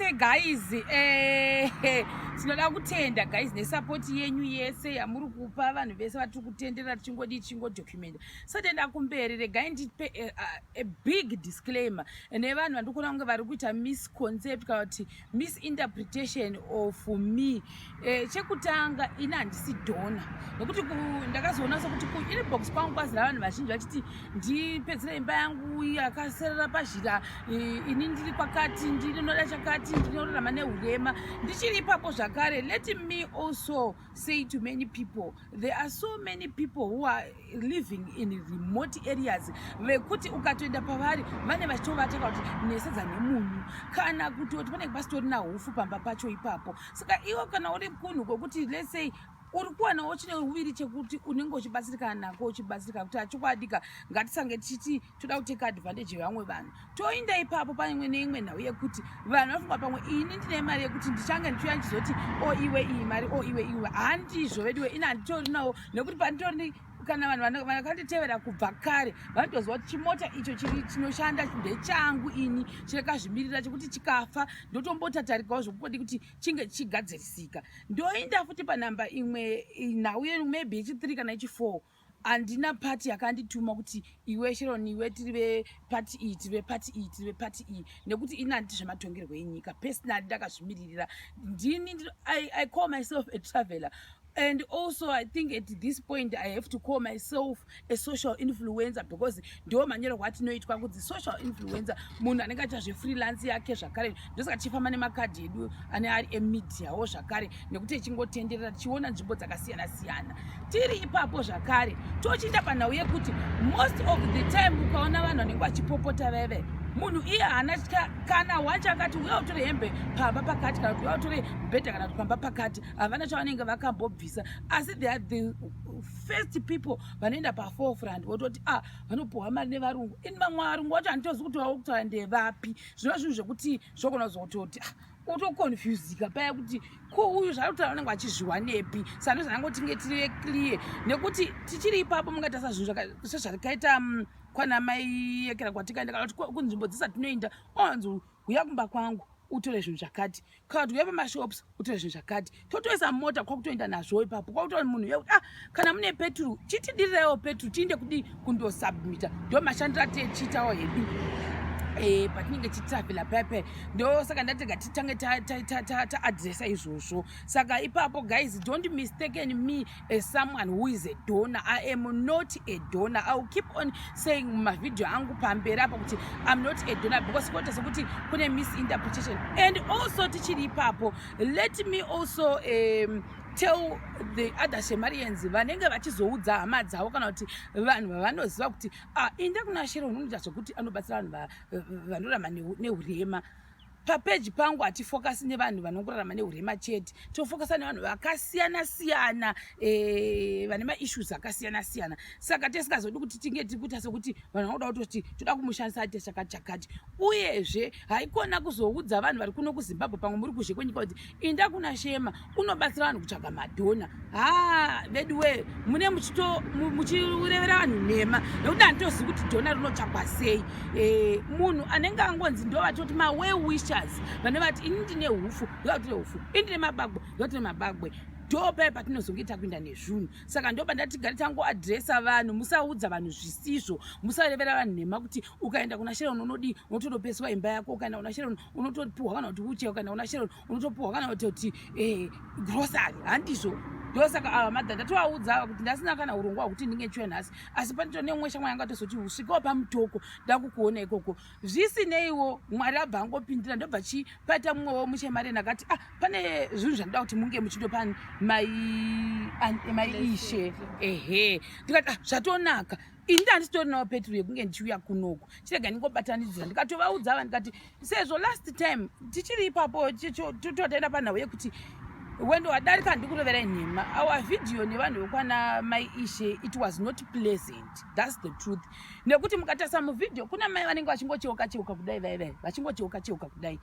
Vese guys, tinoda kutenda guys nesapoti yenyu yese yamuri kupa vanhu vese vatiri kutenderera, tichingodii, tichingodocumenta. Satenda kumberi, regai ndipe a big disclaimer nevanhu vandiri kuona kunge vari kuita misconcept kana kuti misinterpretation of me. Chekutanga, ini handisi donor, nekuti ndakazoona sekuti kuinbox kwangu kwazira vanhu vazhinji vachiti ndipedzere imba yangu yakaserera pazhira, ini ndiri kwakati, ndinoda chakati, ndinorarama neurema. Ndichiri ipapo zvakare, let me also say to many people, there are so many people who are living in remote areas vekuti ukatoenda pavari vane vachitovata kuti nesadza nemunyu, kana kutoti panenge pasitorina hufu pamba pacho ipapo. Saka iwo kana uri kunhu kwekuti, let's say, uri kuwanawo chine uviri chekuti unenge uchibatsirikana nako, uchibatsirika kuti achokwadika, ngatisange tichiti toda kuteka advantage yevamwe vanhu. Toinda ipapo paimwe neimwe nhau yekuti vanhu vafunga pamwe ini ndine mari yekuti ndichange ndichiuya ndichizoti, "O iwe, iyi mari, o iwe, iwe." Handizvo veduwe, ini handitorinawo, nekuti panditori kana vanhu vakanditevera kubva kare vanotoziva kuti chimota icho chiri chinoshanda ndechangu ini, chakazvimirira, chekuti chikafa ndotombotatarikawo zvokungodi kuti chinge chichigadzirisika. Ndoinda futi panhamba imwe nhau, maybe yechi3 kana yechi4. Handina pati yakandituma kuti iwe Sharon, iwe, tiri vepati iyi, tiri vepati iyi, tiri vepati iyi, nekuti ini handiti zvematongerwo enyika. Personally ndakazvimiririra ndini. I call myself a traveler, and also I think at this point I have to call myself a social influencer, because ndo manyorerwo atinoitwa kunzi social influencer, munhu anenge achiita zvefreelance yake zvakare. Ndosaka tichifamba nemakadhi edu ane ari emediawo zvakare, nekuti tichingotenderera tichiona nzvimbo dzakasiyana siyana. Tiri ipapo zvakare, tochiinda panhau yekuti most of the time ukaona vanhu vanenge vachipopota veve, munhu iye haana kana wanchi akati uya utore hembe pamba pakati, kana kuti uya utore mubhedha, kana kuti pamba pakati, havana chavanenge vakambobvisa. Asi they are the first people vanoenda paforefront vototi, "Ah, vanopiwa mari nevarungu." Ini vamwe varungu vacho handitozi kuti vava kutaura ndevapi. Zvinova zvinhu zvekuti zvogona kuzototi, ah, utoconfusika paya kuti ko uyu zvari kutaura vanenge vachizviwanepi. Saka ndozvanangoti tinge tiri clear, nekuti tichiri ipapo mungaita zvinhu sezvatakaita kwana mai Yekera kwatikaenda, kana kuti kunzvimbo dzisatinoenda, owanzi uya kumba kwangu utore zvinhu zvakati, kana kuti uya pamashops utore zvinhu zvakati. Totoisa mota kwakutoenda nazvo ipapo, kwakutora munhu yekuti, "Ah, kana mune peturu, chitidirirawo peturu, tiinde kudii kundosubmita." Ndo mashandiro atichiitawo hedu patinenge tichitravhela paipai. Ndo saka ndatega titange taadresa izvozvo. Saka ipapo guys, don't mistaken me as someone who is a donor. I am not a donor. I will keep on saying mumavhidhio angu pamberi apa kuti I'm not a donor, because kuita sekuti kune misinterpretation. And also tichiri ipapo, let me also tell the other Shemarians vanenge vachizoudza hama dzavo kana kuti vanhu vavanoziva kuti, "Ah, inda kuna Sharon, unoita zvekuti anobatsira vanhu vanorarama neurema." Papeji pangu hatifokasi nevanhu vanongorarama neurema chete, tofokasa nevanhu vakasiyana siyana, vane maissues akasiyana siyana. Saka tisingazodi kuti tinge tiri kuita sekuti vanhu vanoda kutoti toda kumushandisa aite chakati chakati. Uyezve haikona kuzoudza vanhu vari kuno kuZimbabwe, pamwe muri kuzhe kwenyika, kuti inda kuna Shema unobatsira vanhu kutsvaga madonor. Ha, veduwe, mune muchirevera vanhu nhema, nekuti handitozivi kuti donor rinotsvagwa sei. Munhu anenge angonzi ndo vatoti mawell wishers vane vati, "Ini ndine hufu, ndovatire hufu, ini ndine mabagwe, ndovatire mabagwe," ndo pai patinozonge takuenda nezvinhu. Saka ndo pandatigari tangoadresa vanhu, musaudza vanhu zvisizvo, musarevera vanhu nhema kuti ukaenda kuna Sharon unodii, unotodopeswa imba yako, ukaenda kuna Sharon unotopiwa kana kuti uche, ukaenda kuna Sharon unotopiwa kana kutoti grocery. Handizvo. Ndosaka ava madha ndatovaudza ava kuti ndasina kana urongwa hwekuti ndinge chiuya nhasi, asi panito neumwe shamwa yanga tozoti usvikawo paMutoko, ndakukuona ikoko. Zvisineiwo, Mwari abva angopindira, ndobva chi paita mumwewo muchemareni akati, "Ah, pane zvinhu zvandoda kuti munge muchindopa mai Ishe." Ehe, ndikati, "Ah, zvatonaka, ini ndandisitorinawo peturu yekunge ndichiuya kunoku, chirega ndingobatanidzira." Ndikatovaudza ava ndikati sezvo last time tichiri ipapo tototaenda panhau yekuti wendo wadarika, handikuroverai nhema, our video nevanhu vekwana mai Ishe, it was not pleasant, that's the truth, nekuti mukatarisa muvhidhiyo kuna mai vanenge vachingocheuka cheuka kudai, vaivai vachingocheuka cheuka kudai.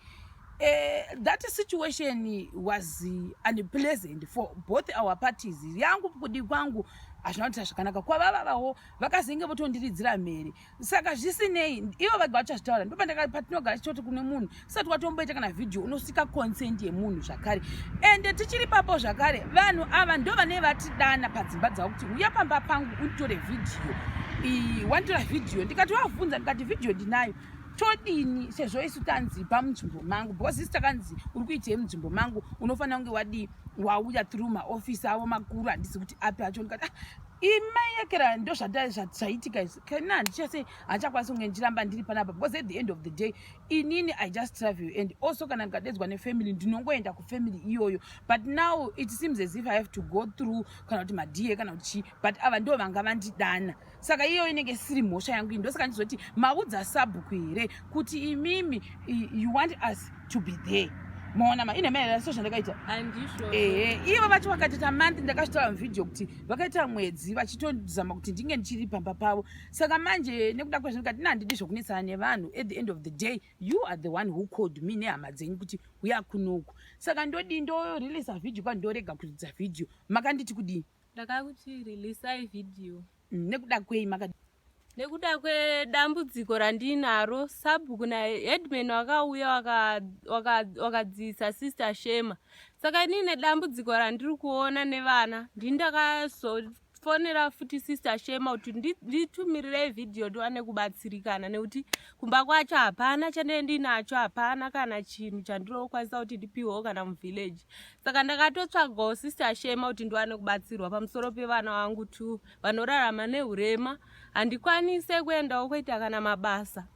That situation was unpleasant for both our parties. Yangu kudi kwangu Hazvina kuita zvakanaka kwavavavawo, vakazenge votondiridzira mhere. Saka zvisinei, ivo vega vachazvitaura. Ndopatinogara tichoti kune munhu sati watomboita kana vhidhiyo, unosika consent yemunhu zvakare. Ende tichiri papo zvakare, vanhu ava ndo vane vatidana padzimba dzavo kuti uya pamba pangu unditore vhidhiyo. Wanditora vhidhiyo, ndikati wavhunza, ndikati vhidhiyo ndinayo, todini sezvo isu tanzi pamunzvimbo mangu, because isu takanzi uri kuitei munzvimbo mangu, unofanira kunge wadii, wauya through maofisi avo makuru, handisi kuti api acho. Ndikati, ah, imayekera, ndo zvaitika izvi. Kana handichase, handichakwanisi kunge ndichiramba ndiri panapa, because at the end of the day inini I just travel, and also kana ndikadedzwa nefamily ndinongoenda kufamily iyoyo. But now it seems as if I have to go through kana kuti madhiye kana kuti chii, but ava ndo vanga vandidana, saka iyoyo inenge isiri mhosva yangu iyi. Ndosaka ndizoti maudza sabhuku here kuti imimi you want us to be there? Maona ma ine maererano so zvandakaita. Handizvo. Ehe, ivo vacho vakatoita month, ndakazvitaura muvhidhiyo kuti vakaita mwedzi vachitozama kuti ndinge ndichiri pamba pavo. Saka manje nekuda kwezvo ndikati ina handidi zvokunetsana nevanhu. At the end of the day you are the one who called me nehama dzenyu kuti uya kunoku, saka ndodii? Ndoreleasa vhidhiyo kwa ndorega kuridza vhidhiyo? Makanditi kudii? Ndakakuti releasai vhidhiyo. Nekuda kwei maka Nekuda kwedambudziko randinaro, sabhuku naheadman wakauya wakadziisa Sister Shema. Saka inini nedambudziko randiri kuona nevana, ndini ndakazofonera futi Sister Shema kuti nditumirirei vhidhiyo ndiwane kubatsirikana, nekuti kumba kwacho hapana chandee ndinacho, hapana kana chinhu chandinokwanisa kuti ndipiwewo kana muvillage. Saka ndakatotsvagawo Sister Shema kuti ndiwane kubatsirwa pamusoro pevana vangu two vanorarama neurema. Handikwanise kuendawo kuita kana mabasa,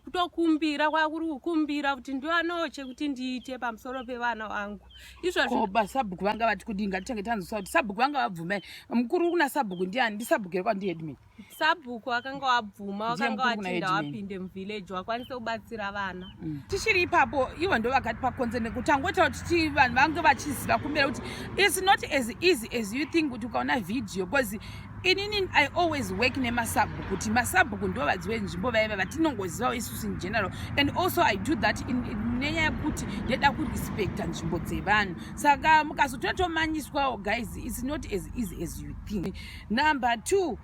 kutokumbira kwakuri kukumbira kuti ndiwanewo chekuti ndiite pamusoro pevana vangu izvozvo. Ko basabhuku vanga vati kudii? Ngatitange tanzwisa kuti sabhuku vanga vabvuma. Mukuru kuna sabhuku ndiani? Ndisabhuku here kwandi headman? Sabhuku wakanga wabvuma, Ndiye wakanga mukuru kuna wati headman. Ndawapinde muvillage wakwanise kubatsira vana. Tichiri ipapo, ivo ndo vakati pakonzene kuti tangoita kuti vanhu vange vachiziva kumbera kuti it's not as easy as you think kuti ukaona vhidhiyo, because inini I always work nemasabhuku, kuti masabhuku ndo vadzi venzvimbo vaiva vatinongozivawo isusu in general. And also I do that nenyaya yekuti ndeda kurespecta nzvimbo dzevanhu. Saka mukazototomanyiswawo, guys, it's not as easy as you think. Number two,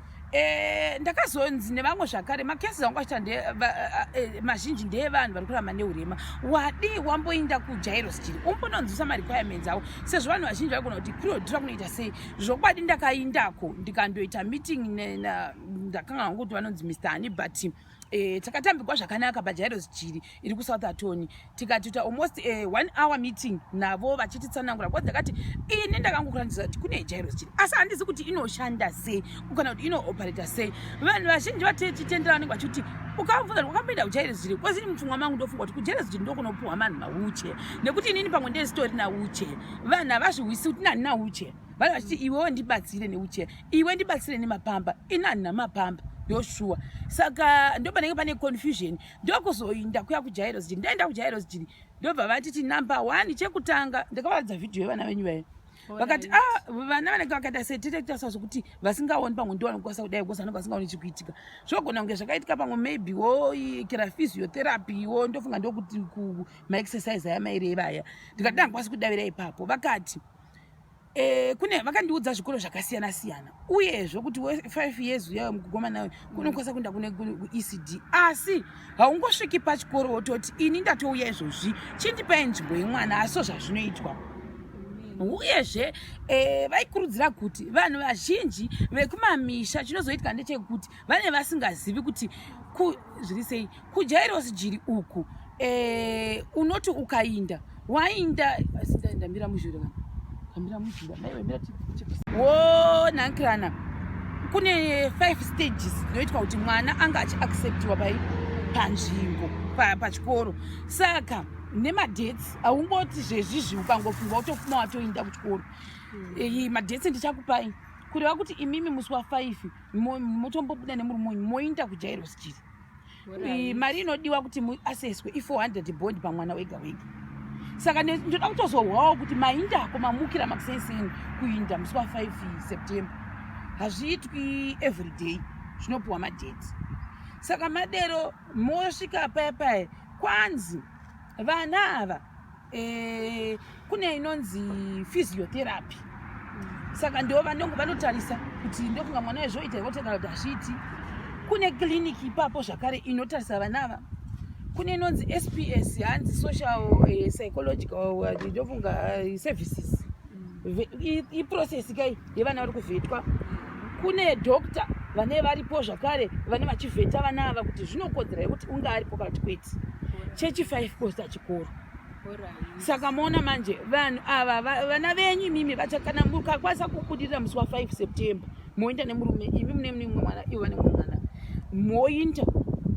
ndakazonzi nevamwe zvakare, macases angu achiita mazhinji ndeevanhu vari kurarama neurema. Wadi wamboinda kuJairos Jiri umbononzwisa marequirements avo, sezvo vanhu vazhinji vaigona kuti kurodhura kunoita sei. Zvokwadi ndakaindako ndikandoita meeting ndakanga hangu kuti vanonzi Mr Hani, but takatambigwa zvakanaka paJairos Jiri iri kuSouth Atoni. Tikatoita almost one hour meeting navo vachititsanangura, because ndakati ini ndakangokuratidza kuti kune Jairos Jiri, asi handizi kuti inoshanda sei kana kuti inooperata sei. Vanhu vazhinji vatechitendera vanenge vachiti ukamubvunza kuti wakamboenda kuJairos Jiri, because ini mupfungwa mangu ndofunga kuti kuJairos Jiri ndokunopuhwa vanhu mawheelchair, nekuti inini pamwe ndesitori nawheelchair. Vanhu havazvihwisi kuti nani nawheelchair. Vanhu vachiti iwewo ndibatsire newheelchair, iwe ndibatsire nemapamba, ini handina mapamba ndoshuwa. Saka ndo panenge pane confusion. Ndokuzoinda kuya kuJairos Jiri. Ndaenda kuJairos Jiri, ndobva vatiti number one, chekutanga ndakavaratidza vhidhiyo yevana venyu vaya. Vakati, ah, vana vanenge vakaita sei? Tete kuita sokuti vasingaoni, pamwe ndo vanokwanisa kudai, because vanenge vasingaoni chikuitika. Zvogona kunge zvakaitika pamwe maybe wo kera physiotherapy wo, ndofunga ndokuti maexercise aya maireva aya. Ndikati ndangakwanisi kudavira ipapo. Vakati kune vakandiudza zvikoro zvakasiyana siyana, uyezve kuti 5 years uyayo mugomana kunokwanisa kuenda kune kuECD, asi haungosviki pachikoro wototi ini ndatouya izvozvi, chindipai nzvimbo yemwana. Asi zvazvinoitwa. Uyezve vaikurudzira kuti vanhu vazhinji vekumamisha, chinozoitika ndechekuti vane vasingazivi kuti zviri sei kuJairos Jiri uku. Unoti ukainda wainda, asi ndamira muzhure kana ndamira muzhure, maiwe mira wonhankirana. Kune five stages dzinoitwa kuti mwana anga achiacceptiwa pai panzvimbo pachikoro. Saka nemadates, haungoti zvezvizvi ukangofunga wotofuma watoinda kuchikoro. Madates ndichakupai, kureva kuti imimi musi wa5 motombobuda nemurume wenyu moinda kuJairos Jiri. Mari inodiwa kuti muaseswe i400 bond pamwana wega wega. Saka ndoda kutozohwawo kuti maindako mamukira makusenseni kuinda musi wa5 September. Hazviitwi every day, zvinopiwa madate. Saka madero mosvika paya paya kwanzi vana ava, kune inonzi physiotherapy. Saka ndo vanonge vanotarisa kuti ndofunga mwana wezvoita here kana kuti hazviiti. Kune clinic ipapo zvakare inotarisa vana ava. Kune inonzi SPS, hanzi social psychological ndofunga services. Iprocess kai yevana vari kuvhetwa. Kune doctor vane varipo zvakare vane vachivheta vana ava kuti zvinokodzera here kuti unge aripo kana kuti kwete. Chechi 5 kosta chikoro. Saka moona manje vanhu ava vana venyu imimi vacha kana mukakwanisa kubudirira musi wa5 September, moenda nemurume, imi mune mune mumwe mwana, ivo vane mumwe mwana, moinda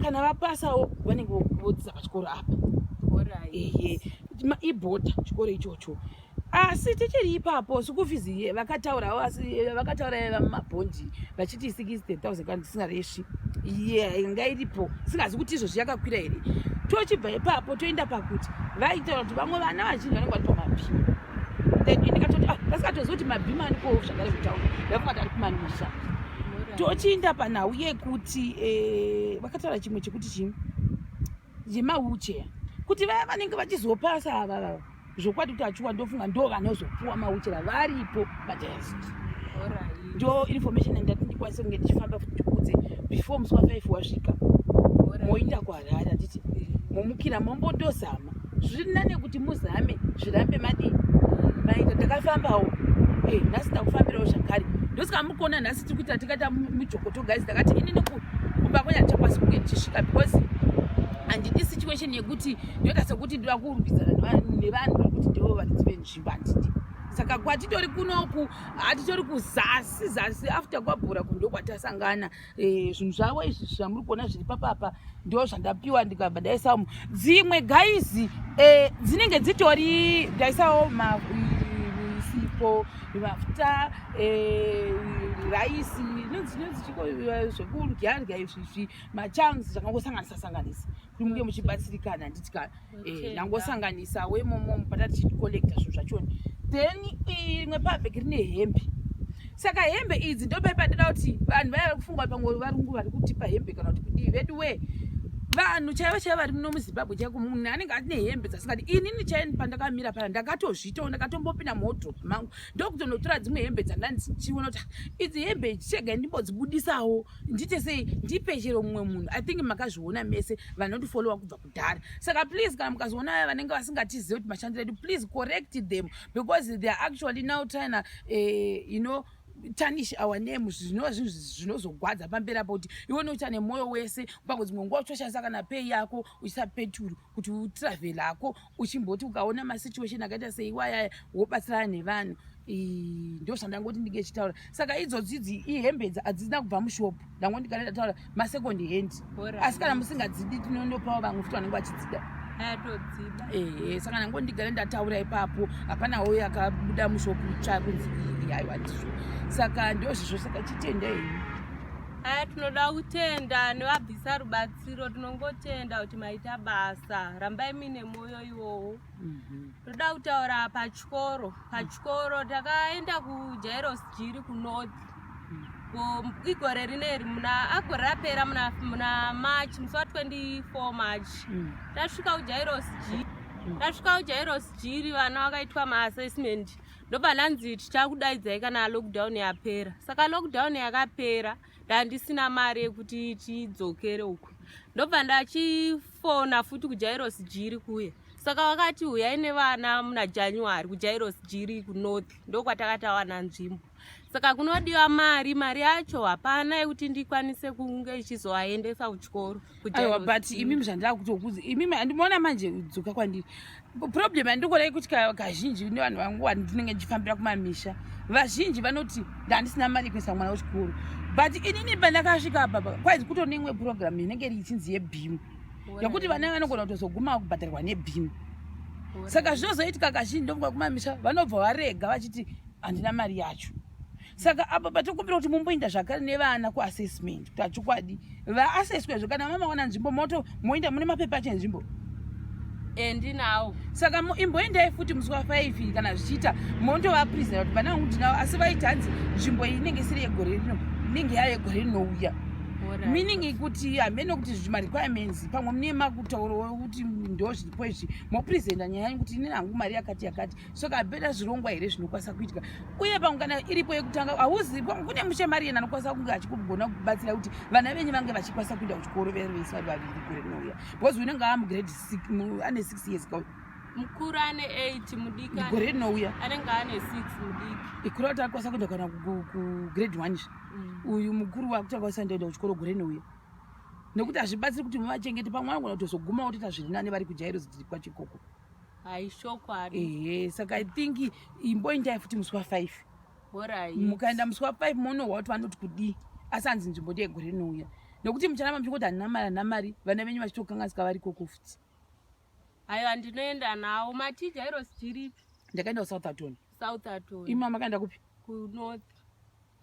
kana vapasawo vanenge vodzidza pachikoro apa. Ehe, ibhodha chikoro ichocho. Asi tichiri ipapo, school fees vakataurawo, asi vakataura vamabhondi vachiti 60,000 kana ndisingareshi, ye inga iripo, singazi kuti izvozvi yakakwira here. Tochibva ipapo toenda pakuti vaitaura kuti vamwe vana vazhinji vanenge vari pamabhima. Then ndikatoti, ah, vasikatozivi kuti mabhima arikowo zvakare kutaura, ndafunga kuti ari kumamisha. Tochiinda panhau yekuti vakataura chimwe chekuti chii yemawheelchair, kuti vaya vanenge vachizopasa ava vava zvokwadi kuti achiwa, ndofunga ndo vanozopuwa mawheelchair varipo padesk. Ndo information yandati ndikwanise kunge ndichifamba futi ndikudze before musi wa5 wasvika. Moinda kuHarare, handiti? Momukira mombondozama, zviri nane kuti muzame zvirambe madii maita. Ndakafambawo, nhasi ndakufambirawo zvakare. Ndosaka muri kuona nhasi tiri kuita tikaita mujokoto. Guys, ndakati inini kumba kwenya ndichakwanisi kunge ndichisvika because handidi situation yekuti ndoita sekuti ndoda kurwidzana nevanhu vari kuti ndivo varidzi venzvimbo, handidi. Saka kwatitori kunoku, hatitori kuzasi zasi after kwabhura kundo kwatasangana. Zvinhu zvavo izvi zvamuri kuona zviri papapa ndo zvandapiwa, ndikabva ndaisawo dzimwe. Guys, dzinenge dzitori ndaisawo sipo, mafuta, raisi, inonzi chiko, zvekudya izvizvi, machunks, zvakangosanganisa sanganisa kuti munge muchibatsirikana, handiti? Kana ndangosanganisa wemomo patati tichicollecta zvinhu zvachona. Then imwe pabhegi rine hembe. Saka hembe idzi ndopepa ndida kuti vanhu vaya vari kufunga kuti pamwe varungu vari kutipa hembe kana kuti kudii. Vedu we, vanhu chaivo chaivo vari muno muZimbabwe chaiko, munhu anenge ane hembe dzasingadi. Inini chaini pandakamira pana ndakatozviitawo, ndakatombopinda muwardrobe mangu ndokutonotora dzimwe hembe dzandandichiona kuti, ah, idzi hembe chega ndimbodzibudisawo, ndiite sei, ndipe chero mumwe munhu. I think makazviona mese vanotifollowa kubva kudhara. Saka please, kana mukazoona vaya vanenge vasingatizivi kuti mashandiro edu, please correct them because they are actually now trying to tarnish our name, zvinova zvinhu zvinozogwadza pamberi apo, kuti iwe unoita nemwoyo wese, pamwe dzimwe nguva uchoshandisa kana pay yako uchiisa peturu kuti utravel hako, uchimboti ukaona masituation akaita seiwayaya wobatsirana nevanhu. Ndo zvandangoti ndinge chitaura. Saka idzodzi idzi ihembe hadzina kubva mushopu, ndango ndigare ndataura masecond hand, asi kana musingadzidi tinondopawo vamwe futi vanenge vachidzida. Ayatodzida. Ehe, saka ndango ndigare ndataura ipapo, hapanawo yakabuda mushopu tsva kunzi iyi, aiwa, ndizvo. Saka ndozvizvo, saka chitendei. Aya, tinoda kutenda nevabvisa rubatsiro, tinongotenda kuti maita basa, rambai muine mwoyo iwowo. Toda kutaura pachikoro. Pachikoro takaenda kuJairos Jiri kunorth igore rineri, muna agore rapera, muna March, musi wa24 March. Tasvika kuJairos Jiri, tasvika kuJairos Jiri, vana vakaitwa maassessment, ndobva ndanzi tichakudaidzai kana lockdown yapera. Saka lockdown yakapera, ndandisina mari yekuti tidzokere uku, ndobva ndachifona futi kuJairos Jiri kuye. Saka vakati uyai nevana muna January kuJairos Jiri kunorth, ndokwatakatawana nzvimbo. Saka kunodiwa mari, mari yacho hapana yekuti ndikwanise kunge ichizovaendesa kuchikoro. Aiwa, but imimi zvandakutokuzi imimi andimoona manje dzoka kwandiri, problem yandikuona yekuti kazhinji nevanhu vangu vandinenge ndichifambira kumamisha, vazhinji vanoti ndandisina mari yekuisa mwana kuchikoro. But inini pandakasvika apa kwainzi kutori neimwe program inenge iri ichinzi yeBEAM, yekuti vana vanogona kutozoguma kubhadharwa neBEAM. Saka zvinozoitika kazhinji, ndofunga kumamisha vanobva varega vachiti handina mari yacho. Saka apa patikumbira kuti mumboenda zvakare nevana kuassessment kuti achokwadi vaasseswezvo. Kana mamawana nzvimbo, moto moenda mune mapepa acho enzvimbo. Ndinawo. Saka imboendai futi musi wa5 kana zvichiita, mondovapresenta kuti vana vangu ndinavo, asi vaiti hanzi nzvimbo iyi inenge isiri yegore rino, inenge yava yegore rinouya, meaning kuti hamene kuti marequirements pamwe mune makutauro kuti. ndo zviripo izvi mopresenta nyaya yanyu kuti inini hangu mari yakati yakati so kabeta zvirongwa here zvinokwanisa kuitika uye pamwe kana iripo yekutanga hauzivi pamwe kune mushe mari yena anokwanisa kunge achikugona kubatsira kuti vana venyu vange vachikwanisa kuenda kuchikoro vese vari vaviri gore rinouya because unenge amugrade ane 6 years ka. Mukuru ane 8, mudiki gore rinouya anenge ane 6 mudiki. Ikura kuti akwanisa kuenda kana kugrade 1 izvi. Uyu mukuru wakutanga kusandoenda kuchikoro gore rinouya, nekuti hazvibatsiri kuti muvachengete, pamwe vanogona kutozoguma votoita zviri nani vari kuJairos tiri kwachikoko. Haishokwadi. Ehe, saka I think imboendai futi musi wa5. Alright. Mukaenda musi wa5 munohwa kuti vanoti kudii, asi hanzi nzvimbo ndeyegore rinouya, nekuti mucharamba muchingoti handina mari, handina mari, vana venyu vachitokanganisika vari ikoko futi. Aiwa, ndinoenda nawo. Mati Jairos chiripi? Ndakaenda kuSoutherton. Southerton. Ima makaenda kupi? KuNorth.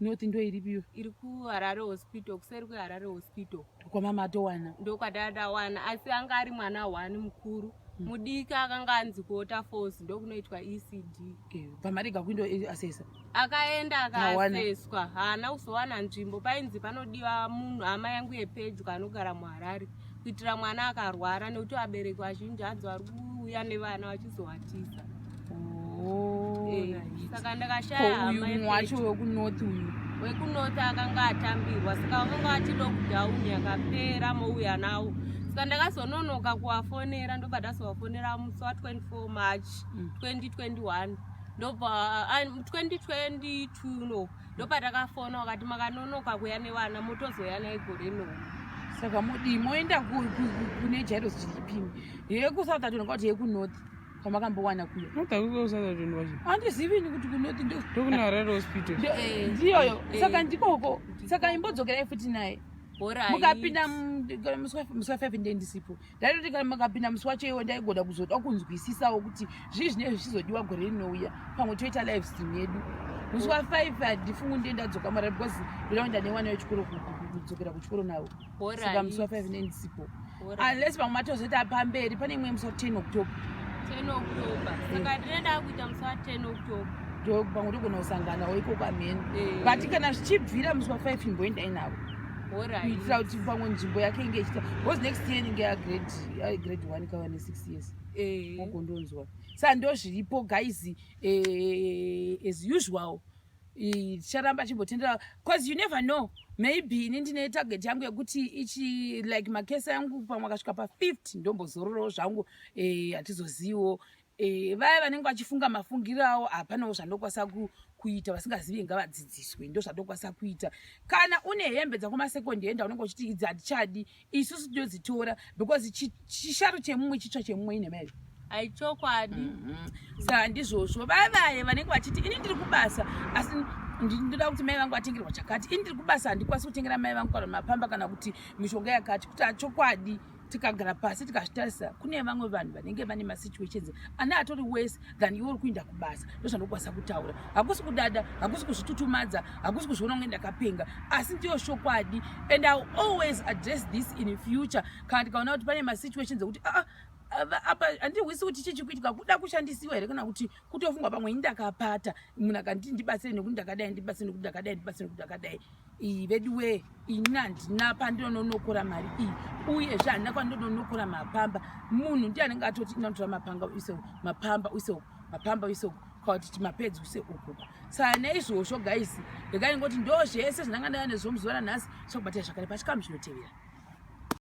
North ndo iripiyo? Iri kuHarare Hospital, kuseri kweHarare Hospital. Kwamama atowana? Ndokwatadawana, asi anga ari mwana one mukuru. Mudiki akanga anzi kuWaterfalls, ndokunoitwa ECD. Pamarega kuindo asesa? Akaenda. Hawana. Akaaseswa, haana kuzowana nzvimbo. Painzi panodiwa munhu hama yangu yepedyo anogara muHarare, kuitira mwana akarwara, nekuti vabereki vazhinji hanzi vari kuuya nevana vachizowatisa. Saka ndakashaya Ko uyu hama mumwe wacho yepedyo. wekuNorth uyu? WekuNorth akanga atambirwa, saka vakanga vati lockdown yakapera mouya nawo, saka ndakazononoka kuvafonera. Ndobva ndazovafonera musi wa24 March 2021, ndobva 2022, no, ndobva takafona, wakati makanonoka kuya nevana, motozoya naye gore nono. Saka modii? Moenda kune Jairos chiripimi, yekuSoutherton ngati yekuNorth kwamakambowana kuya? NotakukoSoutherton wacho. Handizivini kuti kuNorth ndo Ndokuna Harare Hospital. Ndiyoyo. Eh. Saka ndikoko, saka imbodzokerai futi naye. Alright. Mukapinda kana musi wa5 ndee ndisipo, ndaitoti kana mukapinda musi wacho iwo ndaigoda kuzoda kunzwisisawo kuti zvii zvinenge zvichizodiwa gore rinouya. Pamwe toita live stream yedu musi wa5. Handifungu ndiye ndadzoka mara, because ndoda kuenda nemwana wechikoro, kudzokera kuchikoro navo. Saka musi wa5 ndee ndisipo, unless pamwe matozoita pamberi pane imwe musi wa10 October. 10 October, saka ndinoenda kuita musi wa10 October. Ndo pamwe togona kusanganawo ikoko amheni. But kana zvichibvira musi wa5 imboendai navo, kuitira kuti pamwe nzvimbo yake inge ichiita, because next year inenge yagrade 1 kava ne6 years. Ogondonzwa. Saka ndo zviripo guys, as usual ticharamba chimbotendera, cause you never know, maybe ini ndine target yangu yekuti ichi like makesi angu pamwe akasvika pa50 ndombozororawo zvangu. Hatizoziviwo. Vaya vanenge vachifunga mafungiro avo, hapanawo zvandokwanisa kuita. Vasingazivi ngavadzidziswe, ndo zvandokwanisa kuita. Kana une hembe dzako masecond hand unenge uchiti idzi hatichadi, isusu tinodzitora, because chisharo chemumwe chitsva chemumwe, inhema here? Aichokwadi. Saka ndizvozvo, vaya vaya vanenge vachiti ini ndiri kubasa asi ndoda kuti mai vangu vatengerwa chakati, ini ndiri kubasa handikwanisi kutengera mai vangu kana mapamba kana kuti mishonga yakati, kuti achokwadi tikagara pasi tikazvitarisa, kune vamwe vanhu vanenge vane masituations ane atori worse than iwe uri kuinda kubasa. Ndozvandokwanisa kutaura. Hakusi kudada, hakusi kuzvitutumadza, hakusi kuzviona kunge ndakapenga, asi ndiyo shokwadi. And I will always address this in future kana tikaona kuti pane masituations ekuti aa apa handihwisi kuti chii chikuitika, kuda kushandisiwa here kana kuti kutofungwa pamwe ini ndakapata munhu akanditi ndibatsire nekuti ndakadai, ndibatsire nekuti ndakadai, ndibatsire nekuti ndakadai. Iyi veduwee, ini handina pandinononokora mari iyi, uyezve handina kwandinonokora mapamba. Munhu ndiye anenge atoti inotora mapanga uise uku, mapamba uise uku, mapamba uise uku, kana kuti mapedzi use uku. Saka naizvozvo guys, regai ngoti ndo zvese zvandanga ndava nezvo muzuva ranhasi. Chakubatai zvakare pachikamu chinotevera.